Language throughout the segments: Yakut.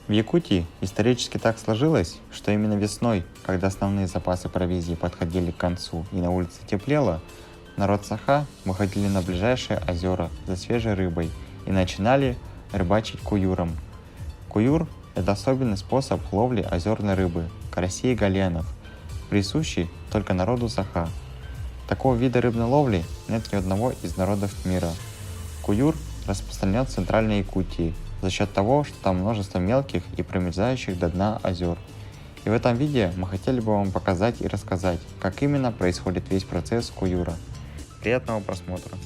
В Якутии исторически так сложилось, что именно весной, когда основные запасы провизии подходили к концу и на улице теплело, народ Саха выходили на ближайшие озера за свежей рыбой и начинали рыбачить куюром. Куюр – это особенный способ ловли озерной рыбы – карасей и галенов, присущий только народу Саха. Такого вида рыбной ловли нет ни одного из народов мира. Куюр распространен в Центральной Якутии за счет того, что там множество мелких и промерзающих до дна озер. И в этом видео мы хотели бы вам показать и рассказать, как именно происходит весь процесс куюра. Приятного просмотра!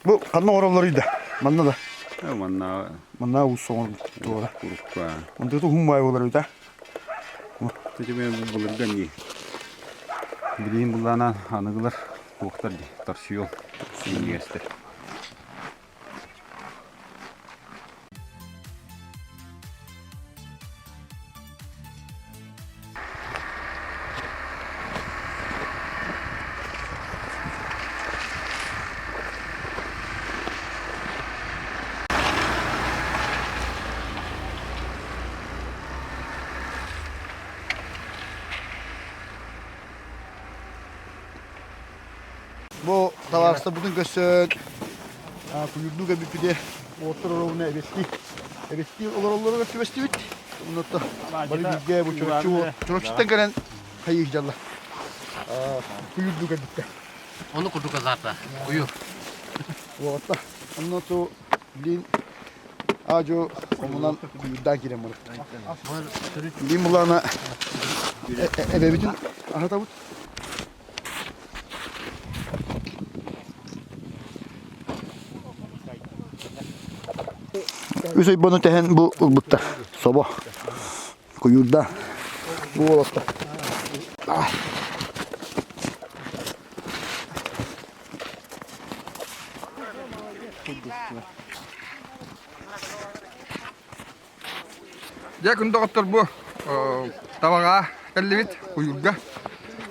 Бу ханна оҥороллоруй да? Манна да. Манна Манна уус оҥорбут туора. урукка. Онтугу уһун баай буолар эбит а? Тетеме былырган дии. Билигин буллаана аныгылар туохтар дии торсуйол синньигэстэр. Бу табаарыстарбытын көрсөн куйурдуу кэлбиппит уоттар оруобуна эбэстии эбэстии олороллоругар түбэстибит. Оннотто бары бииргэ бу Чурапчы Чурапчыттан кэлэн хайыы дьалла куйурдуу кэлбиттэр. Ону курдук азарта. Куйур. Уоттар. Онно ту билин аажу хомунан куйурдаан киирэн барар. Билин булаана эбэбитин аһатабыт. Үс ойбону тэһэн бу ылбыттар. Собо. Куйуурда. Бу уолаттар. Дьэ, күн доҕоттор бу табаҕа кэллибит, куйуурга.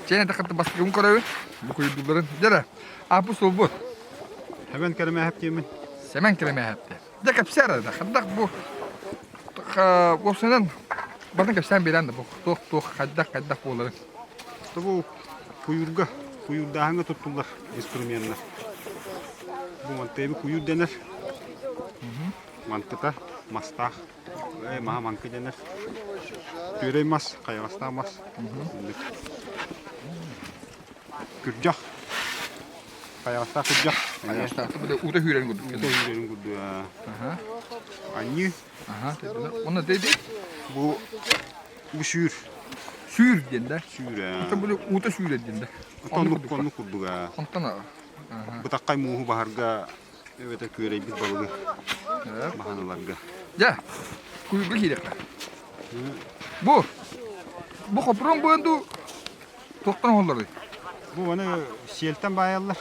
Чээн этэ бастакыбын көрөбүн, бу куйуурдууларын. Дьэ, ааппыт суолбут. Сэмэн Кэрэмээһэп диэммин. Сэмэн Кэрэмээһэп диэн. Дьэ, кэпсээр эрэ, хайдах бу уопсайынан батын кэпсээн биэрэн да бу туох-туох хайдах-хайдах буоларын. Бу куйуурга, куйуурдааһыҥҥа туттуллар инструменнар. Бу мантыйабы куйуур дэнэр. Мантыта мастаах, маһа маҥкы дэнэр. Түөрэй мас, хайаҕастаах мас. Күрдьэх. Хайаҕастаах күрдьэх. Хайаҕастаах бile уута сүүрэрин курдук. Уута сүүрэрин курдук. Анньыы. Онно деди? Бу бу сүүр. Сүүр диэн да? Сүүр. Онтон били уута сүүрэр диэн да? Оннук оннук курдук. Онтон Бытаххай мууһу баһарга Эбэтэр күөрэйбит балыгы баһан ыларга. Дьэ, куйуурга киириэххэ. Бу, бу хоппуруон буойан дуу, туохтан оҥоһулларый? Бу аны сиэлтэн баайаллар.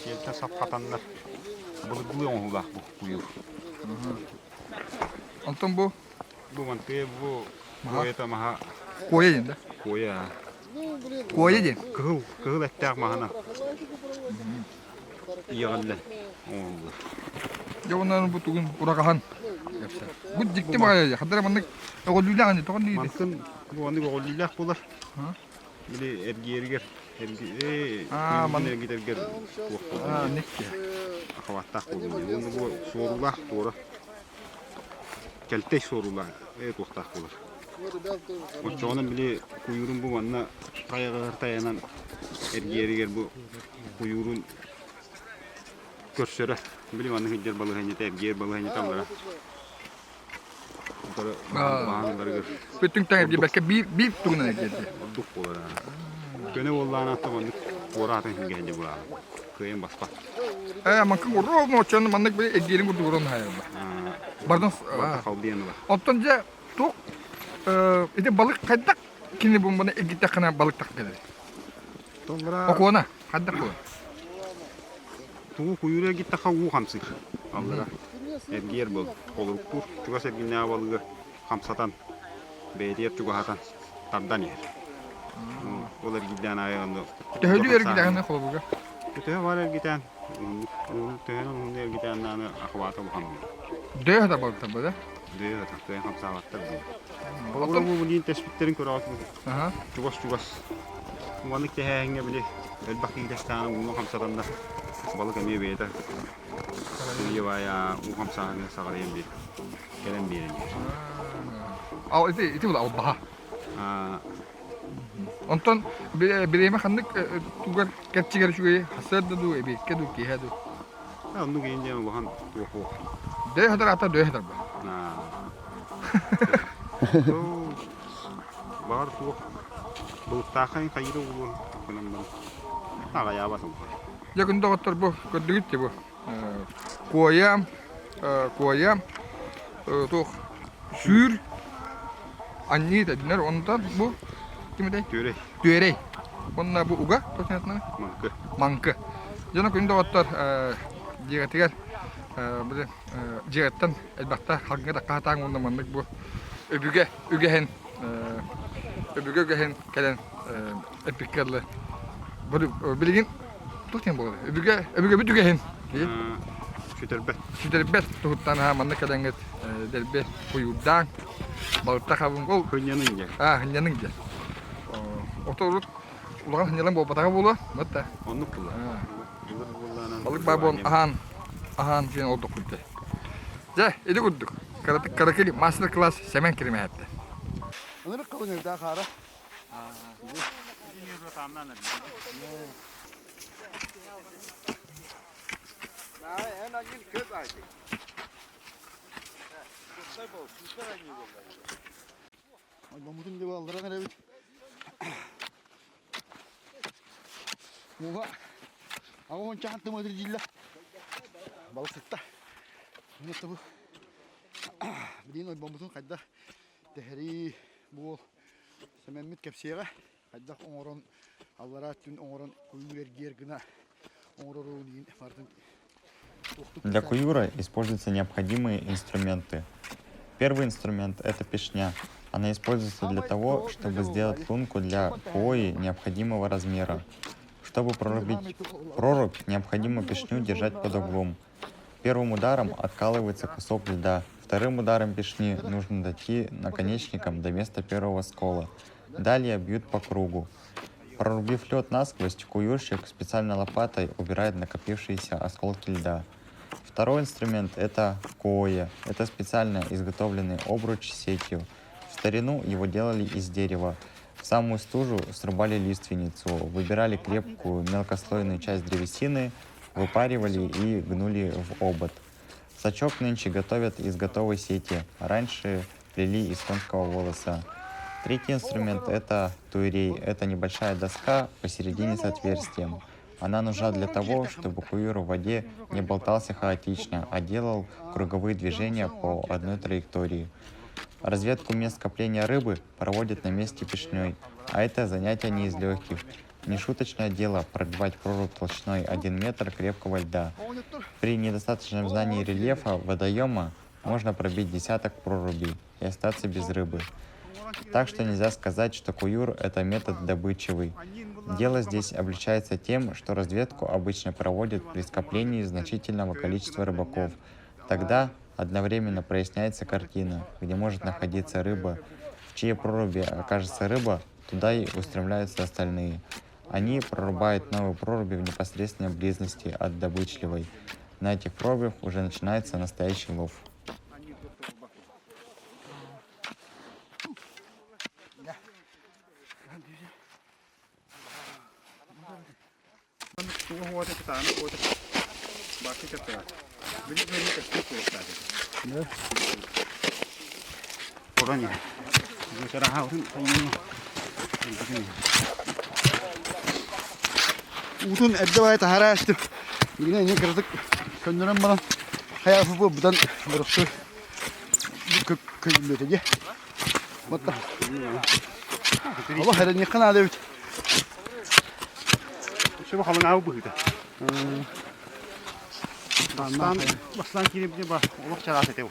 Сиэлтэн сап хатаннар. Былыргылыы оҥоһуулаах бу куйуур. Онтон бу? Бу мантыа бу куойата маһа. Куойа диэн да? Куойа. Куойа диэн? Кыһыл, кыһыл эттээх маһына. Иэҕиллэн оҥоһуллар. Дьэ уонна бу тугун ураҕаһан кэпсээ. Бу дьикти баҕайы хадара маннык өҕөлүүлээх ини тоҕо диир? Мантын бу маннык өҕөлүүлээх буолар. Били эргиэригэр эргитэргэр туох буолар Ахабаттаах буолуо. Уонна бу суоруулаах туора кэлтэй суоруулаах ээ туохтаах буолар. Оччоҕуна били куйуурун бу манна тайаҕыгар тайанан эргиэригэр бу куйуурун көрсөрө. Били манна сылдьар балаһыанньата, эргиэр балаһыанньата аллара. Утары баһан Бүтүн тэҥ эргийбэккэ биир биир тугунан эргийэрдэ. Ордук буолар. Көнө буоллаҕына маннык туораатын сингэһинньэ буолаҕын. Кыайан баспат. Ээ, манкын ровно оччону маннык били эргиэрин курдук урон хаайаллар. Бардын халдыйан ылар. Оттон дьэ туох ити балык хайдах кини бу эргиттэххинэ балык тахсан кэлэр. Толлара Окуона, хайдах буолар? Тугу куйуура гиттаха уу хамсыыр аллара. Эргийэр буол холоруктуур чугас эргиннээҕи балыгы хамсатан, бэйэтигэр чугаһатан тардан иһэр. Ол эргийдээн аайы онно Төһөлүү эргитэҕинэ холобурга? Төһө баар эргитээн, төһөнөн уһуннук эргитээн даҕаны ахыбаата улахан буолар. Дөйө да балыктар да? Дөйө да кыайан хамсаабаттар дии. Холобура бу билиин тэспиттерин көрөҕүт чугас-чугас. Маннык тэһээһиҥҥэ били элбэх киһи тэстэҕинэ ууну хамсатаннар балык эмиэ бэйэтэ сыыйа-баайа уу хамсааһыныгар саҕалайан биэр кэлэн биэрэн иһэр. Ал ити ити була албаһа. Онтон бириэмэ ханнык тугар кэрчигэр үчүгэй хасыар да дуу, эбиэккэ дуу, киэһэ дуу? Оннук иин диэн улахан туох суох. Дөйө хатар ата дөйө хатар ба. Баар туох былыттааххайын хайыыра буолуо гынан баран аҕайаабат улахан. Дьэ күн доҕоттор бу көрдүгүт ти бу куойам куойам туох сүүр анньыы дэнэр онтон бу ким этэй Түөрэй. Түөрэй. Уонна бу уга точно Маҥкы. Маҥкы. Дьоно күн доҕоттор дьиэҕитигэр били дьиэҕиттэн элбэхтэ халгыҥа таккаатааҥ уонна маннык бу өбүгэ үгэһин өбүгэ үгэһин кэлэн эппиккэ дылы билигин туох диэн буолар өбүгэ өбүгэбит үгэһин сүтэрбэт сүтэрбэт туһуттан аһа манна кэлэҥҥит дэлби куйуурдаан балыкта хабын ол хынньаныҥ диэн аа хынньаныҥ диэн ото урут улахан хынньалаҥ буолбатаҕа буолуо мытта оннук буолар балык баа буолан аһаан аһаан диэн олдохпут дьэ ити курдук каракили мастер-класс Сэмэн Киримэһэттэ Ынырык халыҥ өйдөөх хаара. Ойбоммутун деп алдыран эрэбит. Муга агон чахан тымыдыр дьиллэ. Балыксытта. Мына бу билин ойбоммутун хайдах тэһэрии буол Сэмэммит кэпсиэҕэ, хайдах оҥорон, аллараа өттүн оҥорон куйуур эргиэр гына оҥорорун иһин барытын Для куюра используются необходимые инструменты. Первый инструмент – это пешня. Она используется для того, чтобы сделать лунку для кои необходимого размера. Чтобы прорубить прорубь, необходимо пешню держать под углом. Первым ударом откалывается кусок льда, вторым ударом пешни нужно дойти наконечником до места первого скола. Далее бьют по кругу. Прорубив лед насквозь, куюрщик специальной лопатой убирает накопившиеся осколки льда. Второй инструмент – это кое. Это специально изготовленный обруч с сетью. В старину его делали из дерева. В самую стужу срубали лиственницу, выбирали крепкую мелкослойную часть древесины, выпаривали и гнули в обод. Сачок нынче готовят из готовой сети, а раньше плели из конского волоса. Третий инструмент – это туирей. Это небольшая доска посередине с отверстием. Она нужна для того, чтобы куюр в воде не болтался хаотично, а делал круговые движения по одной траектории. Разведку мест скопления рыбы проводят на месте пешней, а это занятие не из легких. Нешуточное дело пробивать прорубь толщиной 1 метр крепкого льда. При недостаточном знании рельефа водоема можно пробить десяток прорубей и остаться без рыбы. Так что нельзя сказать, что куюр – это метод добычевый. Дело здесь обличается тем, что разведку обычно проводят при скоплении значительного количества рыбаков. Тогда одновременно проясняется картина, где может находиться рыба. В чьей проруби окажется рыба, туда и устремляются остальные. Они прорубают новые проруби в непосредственной близости от добычливой. На этих прорубях уже начинается настоящий лов. Уутун эрдэ баҕайы таһара астым. Билигин эмиэ кыратык көннөрөн баран хайа быдан боростуой көйүллүөтэ дии. Батта. Олох эрэниэххэ наада эбит. Сөбө халыҥаабы быһыыта. Бастаан Бастаан киирбитэ ба олох чараас этэ.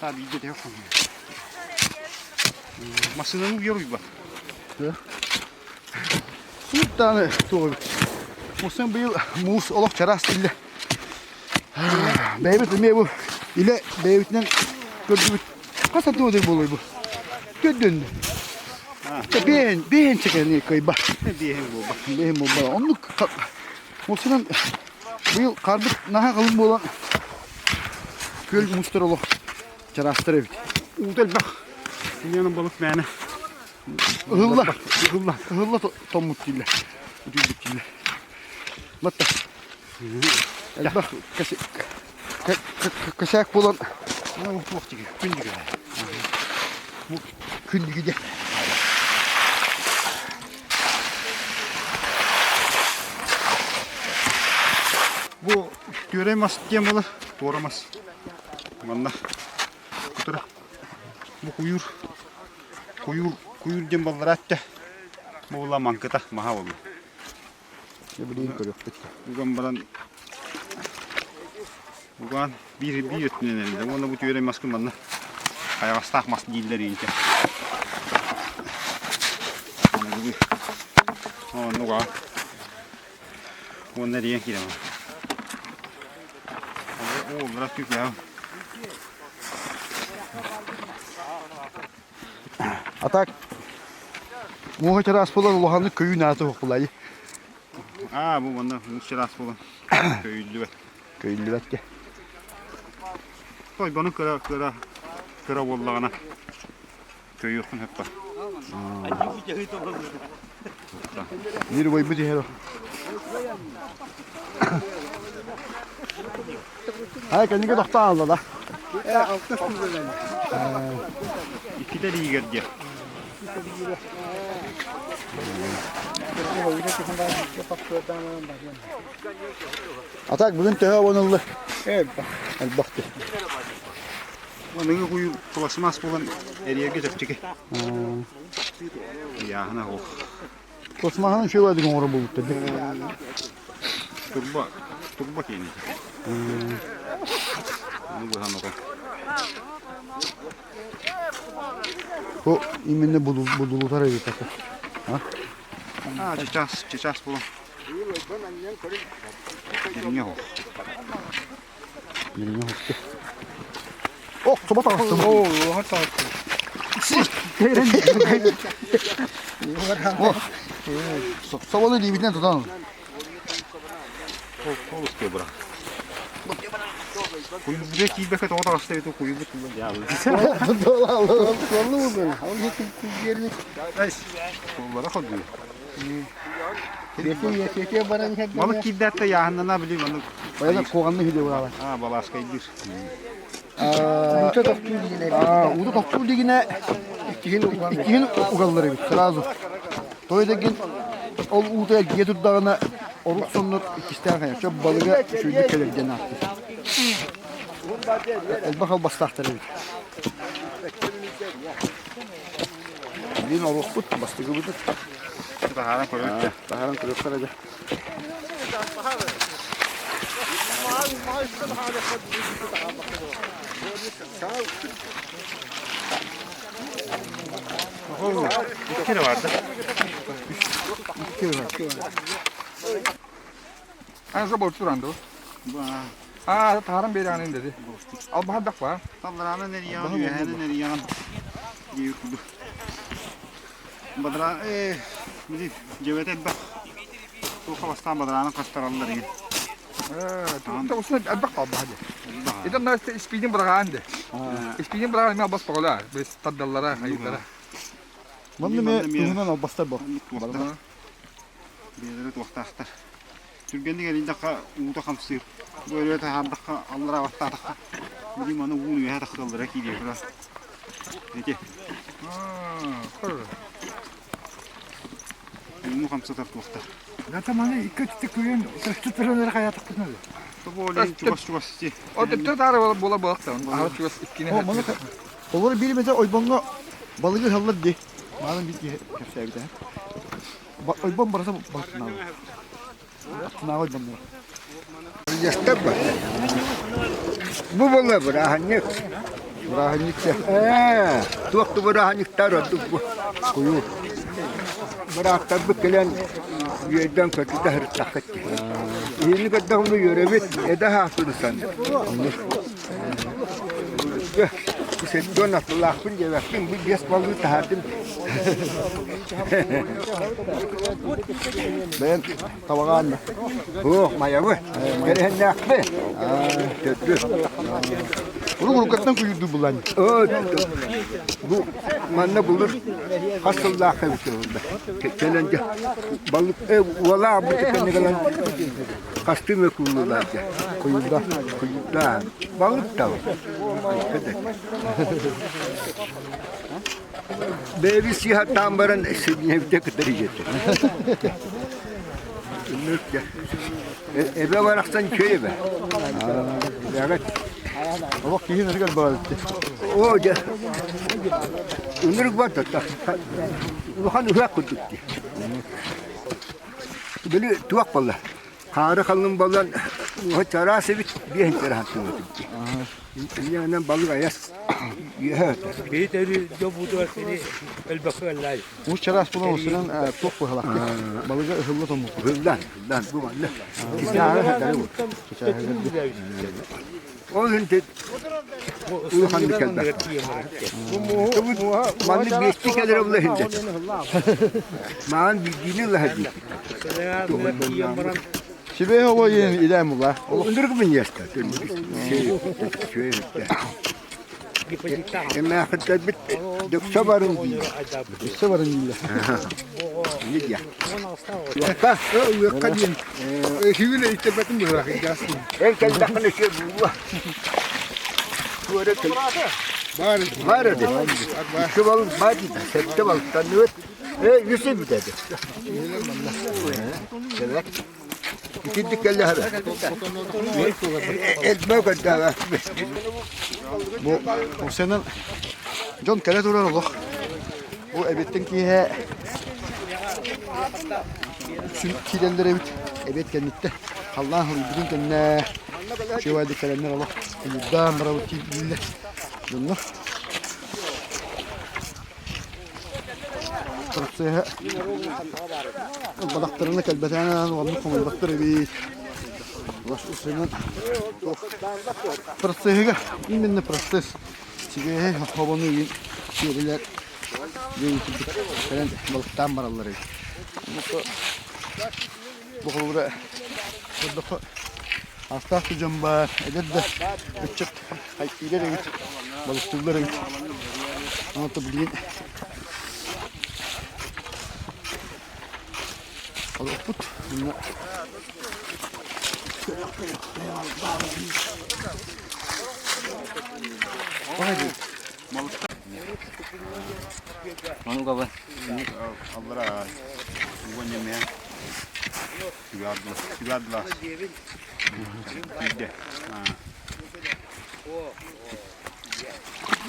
Та биирдэ тэһэ хонуо. Массыынаны уйар уйбат. Суут даҕаны туох эбит. Муустан быйыл муус олох чараас тиллэ. Бэйэбит эмиэ бу илэ бэйэбитинэн көрдүбүт. Хас сантиметр буолуой бу? Төрдүн. Биэһин, биэһин чэкэни кыайба. Биэһин буолба. Биэһин буолба. Оннук муусунан быйыл хаарбыт наһаа халыҥ буолан күөл муустар олох чараастар эбит. Уута элбэх. Инньэ балык мээнэ. Ыһылла, ыһылла, ыһылла томмут дииллэр. Утуйбут дииллэр. Батта. Элбэх кэсээк буолан туох диги күн диги. Күн диги Бу түөрэй мас диэн буолар, туора мас. Манна кутура. Бу куйуур Куйуур, куйуур диэн баллараат бу була маҥкыта маһа буолла. Билигин көрүөхпүт. Уган баран угаан биир биир өттүнэн эрэллэр. Уонна бу түөрэй маскын манна хайаҕастаах мас дииллэр инчэ. Аныгылыы. Онно угаан. Уонна эрийэн киирэн. Уоллара түкэҕин. А так муоһа чараас буолан улаханнык көйүү наата суох булаайы. Аа, бу манна муус чараас буолан көйүллүбэт. Көйүллүбэт ке. Тойбону кыра кыра кыра буоллаҕына көйүөххүн сөп Биир убайбыт иһэр. Ай, кэннигэ тохтоон алла да. Иккитэ илиигэр диэ. А так бүгүн төһө обоныллы? Элбэх. Элбэх дии. Аныгы куйуур пластмасс буолан эрийэргэ чэпчэки. Ыйааһына суох. Пластмаһынан үчүгэй баҕайытык оҥорор буолбуттар дии. Турба, турба киэнэ. Ону быһан отон. Бу именно будулутар эбит это. А? А, сейчас, сейчас буолан. Дириҥэ суох. Ох, соба таҕыстым. Собону илиибитинэн тутан. Холус быра. Куйбуга киирбэккэ тоҕо таҕыста эбит куйбут Суоллара ходуй. Балык киирдээт да яһыннана били маннык Баяда куоҕанны хиле бураалар. Аа, балааскайдыыр. Уута тохтуур дигинэ. Уута тохтуур дигинэ иккиһин угаллар эбит сразу. Той дэгин ол уута эргийэ турдаҕына орук соннор иккистээн хайа. Чөп балыга үчүгэйдик кэлэр диэн ааттыыр. Элбэх албастаахтар эбит. Билин оруохпут, бастыгыбыт. Таһааран көрүөххэ. Таһааран көрүөххэ эрэ. Икки эрэ баар да? Икки бар. Аны жо болчу туран ду. Аа, таһаран биэрэҕинин dedi. Албаһа элбэх баар. Таллараанан эрийэҕин, үөһээнэн эрийэҕин диир курдук. Бадара ээ били дьэбэтэ элбэх. Туохха бастаан бадараанын хастараллар игин. Ээ, усун элбэх албаһа дии. Итин на испиинин быраҕаан де. Испиинин быраҕаан эмиэ албас боҕолаа. Бис тардаллара, хайыылара. Манна эмиэ туһунан албастар бар. Бэйэлэрэ туохтаахтар. Түргэнник эрийдэххэ уута хамсыыр. Бу өрүө таһаардахха, аллараа баттаатахха, били маны ууну үөһэ тахсаллара киириэ тура. Ити. Ууну хамсатар туохтар. Зато маны икки өттү күрүн төстү туран эрэ хайаатахпытына да. Тобо чугас-чугас ти. О төттө таары буола буолахта. Аһа чугас иккини. Олор биир эмэтэ ойбоҥҥо балыгы ыһаллар дии. Маанан биир киһи кэпсээбитэ. Ойбон барыта балыктынаабыт. Аттынааҕы ойбоннор. Эрдьэстэр бар. Бу буолла бырааһынньык. Бырааһынньык Ээ, туох да бырааһынньыктар ордук бу. Куйуур. Бырааттарбыт кэлэн үөрдэн көтүтэ сырыттаххыт дии. Иһини көрдөҕүнэ үөрэбит, эдэ хаахтын саннык. Сеттон атылаахпын диэбэппин, бу биэс балыы таһаардым. Бэйэн табаҕаан да. Суох, майабы. Кэрэһэннээхпин. Төрдү. Урук уруккаттан куйуурдуу булан. Бу манна былыр хас сыллаах эбит кэлэн дьэ балык уолаах бу кэннэ кэлэн хастыы мөкүүллар дьэ Куйуурда. куйуурда балык тал Бэйэбит сыыһаттаан баран сидневде кытары жете. Эбэ барахсан чөй эбэ. Эбэҕит. Олох киһи нырыгар барар Оо дьэ. Ынырык бар да улахан ыһыах курдук дии. Били туох буолла? Хаары халыҥ буолан чараас эбит биэһин чараһан тыҥатым дии. Инньэ балык айас үөһэ өтөр. Киһи төрүү дьобуутугар кини өлбөккө ыллаай. Уус чараас буолан усунан туох быһалаах балыга ыһылла томмут. Ыһыллан, ыһыллан бу манна. Кисээҕэ сытары бу. Ол иһин улаханнык кэлбэт. Маннык биэстии кэлэрэ була иһиллэр. Маан биирдиини ылаһа дии. Сибэһи оҕо иэн илээн була. Ындырык миньяста. Эмээхиттэрбит дөксө барын диир. Дөксө барын дииллэр. Нидя. Уокка, уокка диэн. Сүүл өйтөбөтүн быһыылаах идэс. Эн кэлдэххинэ үчүгэй буолуо. Туора кэл. Бар. Бар эди. Үчү балык бар диде. Сэттэ балыктанныбыт. Э, үсэ бүтэди. Себек. Итинник кэллэ хабе. Элбэ көрдөҕө. Бу Усенан дьон кэлэ турар олох. Бу эбиттин киэһэ үксүн киирэллэр эбит. Эбиэт кэнниттэн халлаан хоруйбутун кэннэ үчүгэйдик кэлэннэр олох куйуурдаан барабыт дииллэр дьоннор. Процеһа бадахтарына кэлбэтээн оннук хомуйбаттар эбит. Процеһыгар именно процесс сибиэһэй хобону иин сиэрилэр диэн курдук кэлэн балыктаан бараллар эбит. Бу холобура көрдөххө астаах да дьон баар, эдэр да ыччат хайпиилэр эбит, балыктыыллар эбит. Онон билигин олохпут манна Ону Аллара уонньамыа Сүгардылар. Биирдэ.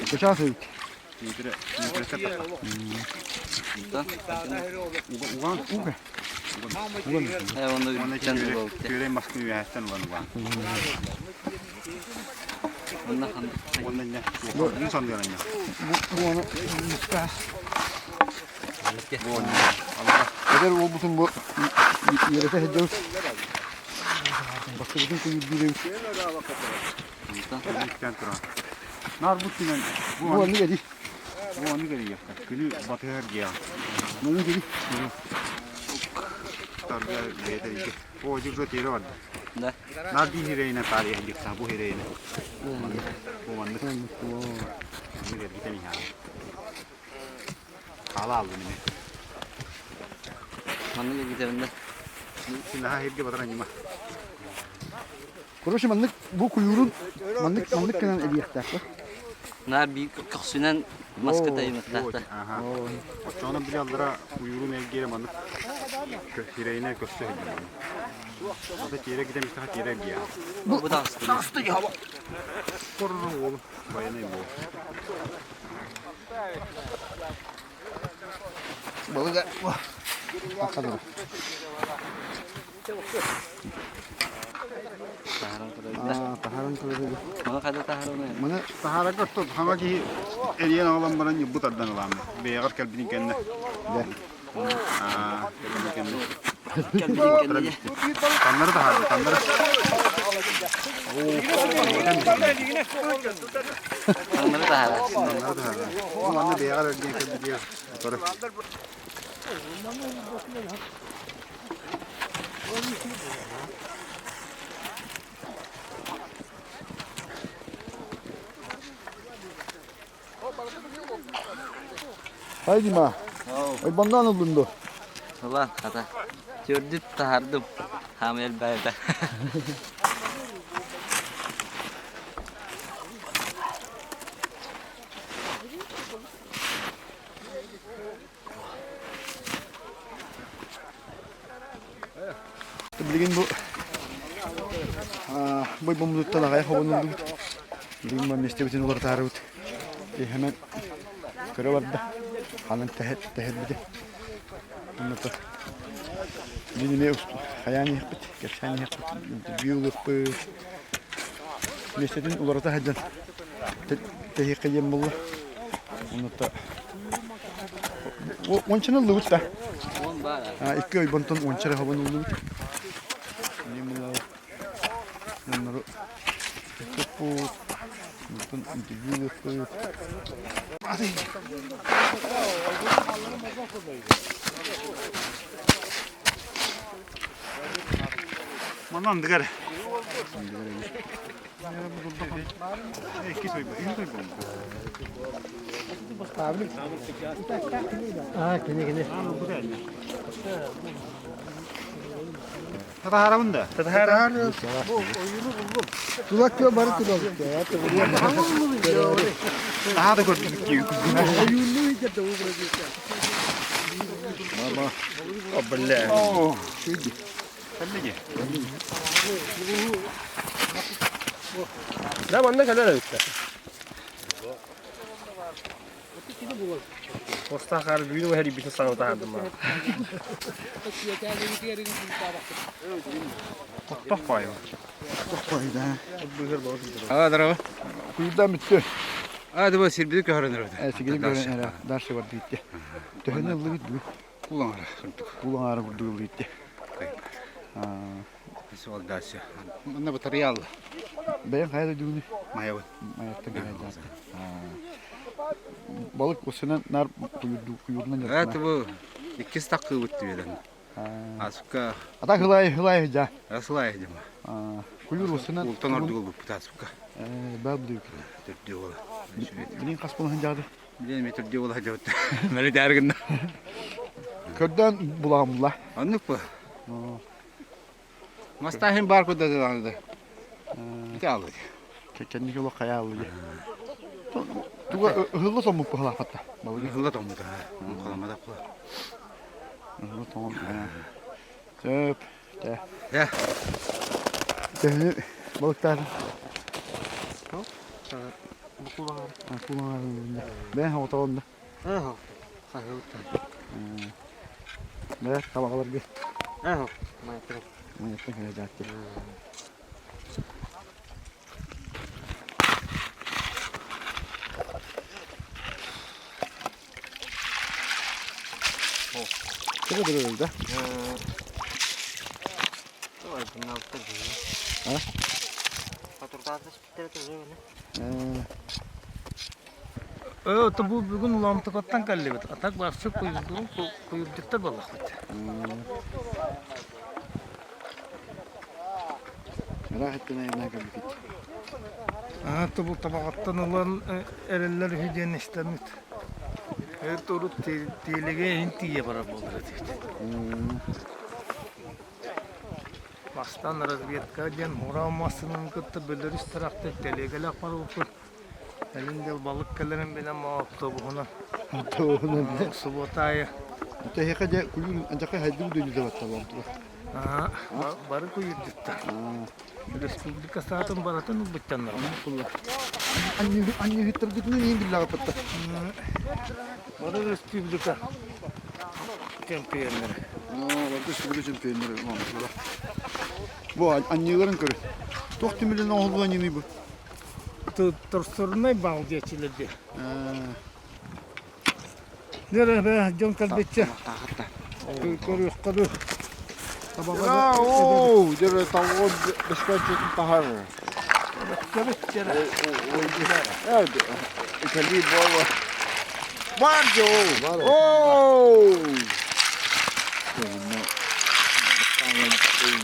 Кычаас эбит. Метре, метресе Уган. Уга. Уган. Күөрэй маскын үөһэттэн ылан уган. Уонна инньэ. Бу санныыр инньэ. Бу ону Эдэр уолбутун бу үөрэтэ сылдьабыт. Бастакытын куйуурдуур эбит. Нар бу күнэн бу оннук эди. Бу оннук эдиэхтэ. Күнү батыһар диэҕэ. Маннык эди. Тарга бэйэтэ О, дьүрдө тиэрэ барда. Да. Нар бии хирэйинэ таарыйа дьикса бу хирэйинэ. Бу маннык. Маннык эргитэн иһэҕин. Хаала аллын ими. Маннык эргитэбин да. Син наһаа иһиргэ батар аньыма. Короче, маннык бу куйуурун маннык маннык гынан эбиэхтээх. Наар биир көхсүнэн маска тайымыттаахта. Оччоҕуна били аллара куйуурун эргиэрэ маннык хирэйинэн көстө сылдьар. Ата тиэрэ гитэ мистаха тиэрэ эргиэ. Бу таҕысты. Таҕысты дьаба. Корру уолу военный буол. Балыга тахса турар. Таһааран көрөбүт. Таһааран көрөбүт. Маны хайда таһааран Маны таһаарарга тот хаҥа киһи эрийэн аҕалан баран ньылбы тардан ылааммыт. Бэйэҕэр кэлбитин кэннэ. Аа, кэлбитин кэннэ. Кэлбитин кэннэ. Таннары таһаарда, таннары. Таннары таһаарар. Таннары таһаарар. Манна бэйэҕэр эргийэн кэлбитигэр утары. Хай Дима. Ойбоннон ыллын дуо? Ылан, хата. Төрдүт таһардым. Хаамай элбээбитэ. Билигин бу бойбоммутуттан аҕай хобонуллубут. Билигин бу миэстэбитин уларытаарыбыт. Киэһэмэн көрө барда. Ханан тэһэрбити. Онното мин эмиэ хайаан иһэхпит, кэпсээн иһэхпит, интервью ылыахпыт. Миэстэтин уларыта сылдьан тэһиэххэ диэн буолла. Онното Уончаны ыллыбыт да. Икки ойбонтон уонча эрэ хобон ыллыбыт. Оннору туппут, онтон интервью ылыахпыт. Манан дыгар. Икки сойбо, үс сойбо. Аа, кини кини. Татаарабын да. Татаар. Тулак кö бары тулак. Daha da gördük ki. Мама. О, бля. Да, манна кэлэр эбиттэр. Постахар бүгүн уһэри битэ саҥа таһардым. Тохтох баайы. А, здорово. Куйдан бүттү. А, дыбы сирбиди көһөрөн өрөдө. Сигили көрөн эрэ дальше бар диитте. Төһөнү ыллыбыт бүгүн? Кулаҥара курдук. Кулаҥара курдук ыллыбыт. Суол дальше. Манна батареял. Бэйэҥ хайа дойдугуну? Майабын. Майаттан кэлэн Балык осынан нар куйурдунан Это бу иккис таккыбыт түбеден. Асукка. Ата хылай хылай жа. Асылай дема. Куйур осынан. Ултан ордугул буппут асукка. Бал дүйүк. Түрдүү бола. Билин хас болан жады. Билин метр бола жабыт. Мели дәргин. Көрдөн буламла. Аннык бу. Мастахин бар куда да. Ите алды. Кэнники олох хайа алды. Туга ыһылла томмут быһалаахпатта. Балыгы. Ыһылла томмут. Халамада кула. Ыһылла томмут. Сөп. Тэ. Тэ. Төһөнү балыктаатын? Букулаҥар. Кулаҥар. Бэйэҥ оҕотоҕун да? Бээ, табаҕаларга. Майаттан кэлэ дьаатты. Төбө дөрөй да? А? Э, бу бүгүн уламтыкаттан кэллибит. А так вообще куйурдугун куйурдуктар буоллахпыт. Ыраах эттэн кэлбит. Аа, бу табаҕаттан ылан эрэллэр үһү диэн истэммит. Это урут тиэлигэ иһин тиийэ барар буолар этибит. Бастаан разведка диэн Урал массыынаны кытта бөлөрүс тарахта тэлиэгэлээх барбыппыт. Кэлин дьыл балык кэлэрин билэн автобуһунан Автобуһунан. Субуота аайы. Тэһиэхэ дьэ куйуур андьакай хайдыбыт дойду батталлар Бары куйуурдуттар. Республика саатын барытын ылбыттаннар. Анньыһыттаргытынан иин биллэҕиппытта. Бары республика чемпионнары. Бары республика чемпионнары. Бу анньыыларын көрү. Туох түмүлүн оҥоһуллуон иний бу? Торсорунай баал диэччилэр дии. Дьэ, дьон кэлбиччэ. Көрүөххэ дуу. Оо, дьэ, талгын бэскэччитин таһар. Кэлии буола. Бар дьоо. Оо!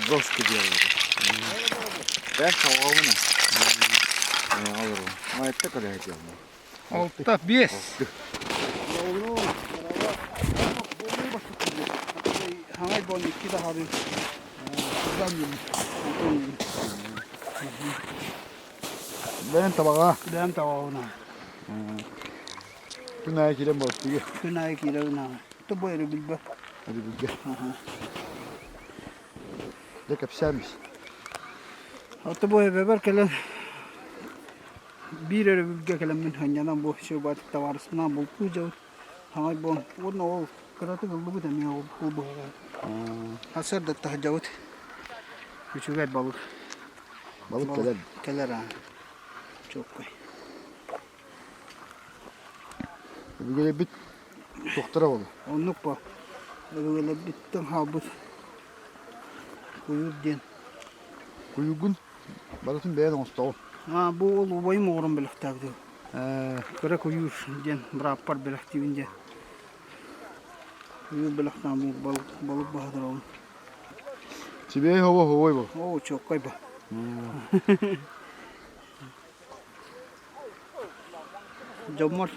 Жестко делали. Бэс салҕабына. Алыру. Майытта көрөһө Алта, биэс. Хаҥай бон икки даҕаны. Бэйэн табаҕа. Бэйэм табаҕына. Күн аайы киирэн балыктыгы. Күн аайы киирэбин аҕай. Тобо өрөбүлбэ. Өрөбүлгэ. Дьэ кэпсээмис. Тобо эбэбэр кэлэн биир өрөбүлгэ кэлэммин сынньанан бу сюрбатик табаарыспынаан бултуу дьабыт хаҥай буолан уонна ол кыратык ыллыбыт эмиэ ол ол быһаҕа сарсыарда таһырдьабыт үчүгэй балык Балык кэлэр. Кэлэр аа чуоккай. Өбүгэлэрбит туохтара буолла? Оннук бо. Өбүгэлэрбиттэн хаалбыт куйуур диэн. Куйуургун Барытын бэйэн оҥостоҕун. Аа, бу ол убайым оҕорон бэлэхтээбит. Кыра куйуур диэн бырааппар бэлэхтиибин диэн. Куйуур бэлэхтээн бу балык, балык баһытыробун. Сибиэй хобо хобой бу. Оо, чуоккай бу. Дьоммор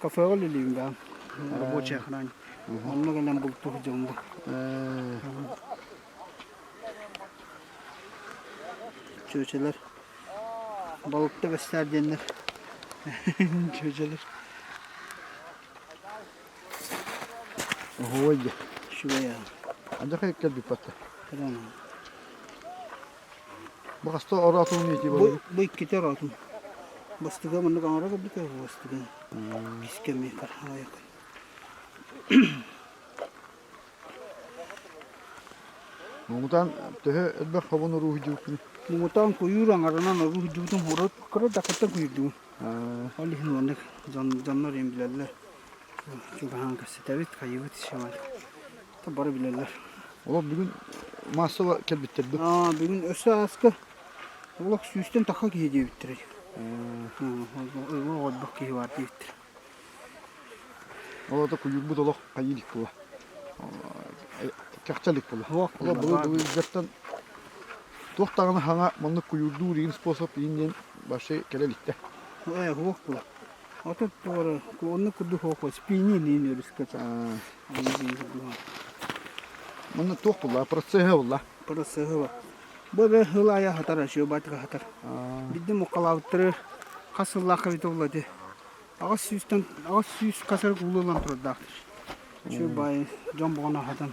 кафеҕа үлэлиибин баам. Рабочая охрана. Онно кэлэн бултуур дьоммун. Чүөчэлэр балыкта бэстээр диэннэр чүөчэлэр Оһуой дьэ. Үчүгэй аа. Андьа кэлбит батта. Кэлэн Бу хаста ороотун ити Бу бу иккитэ ороотум. Бастыга маннык оҥоро кэлбитэ бастыга. Кискэми кархаайак. Муҥутаан төһө элбэх хобун уруһуйдуубуккун? Муҥутаан куйуур аҥарынан уруһуйдуубутун урут кыра дакыттан куйуурдугун. Ол иһин маннык дьон дьоннор им билэллэр. Чугаһаан кэпсэтэбит, хайыбыт иши Бары билэллэр. Олох бүгүн маассаба кэлбиттэр дуу? Аа, бүгүн өссө ааска олох сүүстэн таха киһи диэбиттэр. Олох элбэх киһи бар диэбиттэр. Ол ата куйуурбут олох хайыы илик була. Кэхчэ илик була. Олох былыр-былыргаттан туох даҕаны хаҥа маннык куйуурдуур игин способ иин диэн вообще кэлэ иликтэ. Ээ, суох була. Отут туора оннук курдук суох спини иин өрүскэ Манна туох була? Процеһа була. Процеһа бар. Бу эбэ сыл аайы хатар, ашиобатика хатар. Бидде муккалаабыттары хас сыллаахха бит була ди. 800-тэн 800 касар куулалан турардаахтар. Үчүгэй баайы дьон боҕоно аһатан.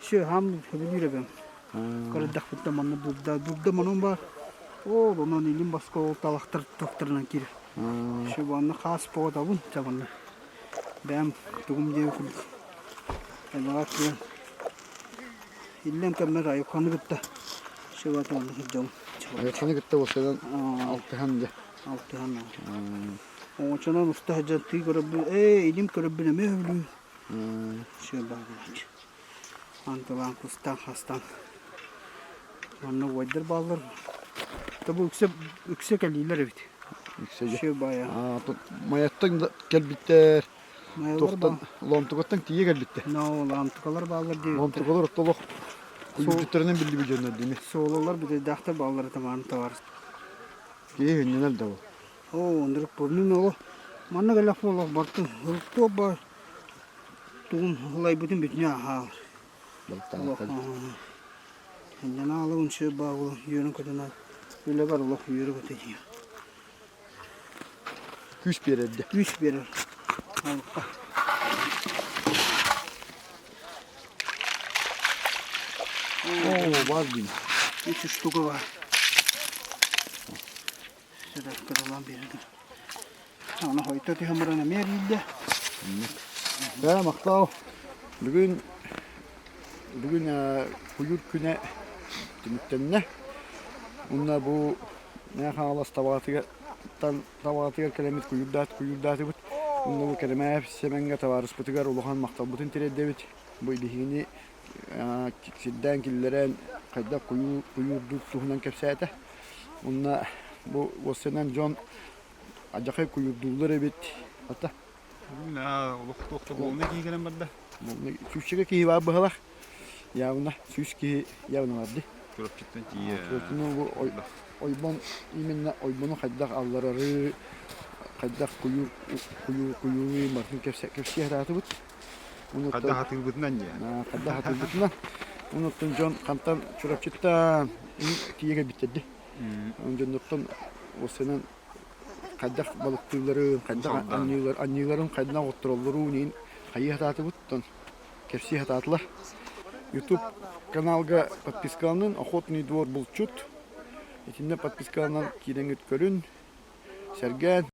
Үчүгэй хаам сөбүлүүр эбэм. Көрөрдөхпүттэн манна дурда, дурда манан баар. Ол онон илин баска ол талахтар туохтарынан киирэр. Үчүгэй манна хаас боҕотабын чабанна. Бэйэм тугум диэби курдук. Элбэҕэ киирэн иллэҥ кэммэр айылҕаны кытта үчүгэй манна сылдьабын. Айылҕаны кытта уопсайынан алтыһан дьэ. Алтыһан Оҥочонон уста сылдьан тыы көрөрбүн, ээ илим көрөрбүн эмиэ сөбүлүүбүн. Үчүгэй баар буолааччы. Антылаан кустаан хастаан. Манна убайдар бааллар. Тобу үксэ үксэ кэлиилэр эбит. Үксэ Үчүгэй баайа. Майаттан кэлбиттэр. Майалар Туохтан Лоомтугаттан тиийэ кэлбиттэр. Но лаамтыкалар бааллар диэбиттэр. Лоомтукалар оттолох куйуурдуттарынан биллибит дьоннор дии. Суолалар бүтэйдээхтэр бааллар тамаан товар. Киһи хүннэнэр да ол. Оо, ынырык мин олох манна кэлэх буолуох бартын туох баар тугун ылайбытын бүтүнэ аһаалар. Олох Инньэнаалабын сүр баа буолан үөрэн көтөн үлэбэр олох үөрэ көтө диир. Күүс биэрэр Күүс биэрэр. Алыкка. Оо, баар дии. Үч штука бар. Кыралаан биэрдим. Аны хойто түһэн баран эмиэ эрийдэ. Бээ, махтал. Бүгүн бүгүн куйуур күнэ түмүктэннэ. Уонна бу Мэҥэ Хаҥалас Табаҕатыгар Табаҕатыгар кэлэммит куйуурдаат куйуурдаатыбыт. Уонна бу Кэрэмээп Сэмэҥҥэ табаарыспытыгар улахан махталбытын тириэрдэбит. Бу биһигини сирдээн киллэрэн хайдах куйуурдуур туһунан кэпсээтэ. Уонна бу уоссайынан дьон алдьархай куйуурдууллар эбит. Ата Олох туох да буолна киһи кэлэн барда. Сүүсчэкэ киһи баар быһалаах. Явно сүүс киһи явно бар дии. Чурапчыттан тиийэ. Чурапчыны бу ойбон именно ойбону хайдах алларары, хайдах куйуур куйуур куйууруй барытын кэпсиэ сатаатыбыт. Хайдах атыырбытынан дии. Хайдах атыырбытынан. Онуттан дьон хантан Чурапчыттан тиийэ кэлбиттэр дии. Дьоннортон уоссанан хайдах балыктыылларын, хайдах анньыылар, анньыыларын хайдах оттороллорун иһин хайыы сатаатыбыт, оттон кэпсии сатаатылар. YouTube каналга подпискаланын Охотный двор булчут. Итиннэ подпискаланан киирэҥҥит көрүн, сэргээн.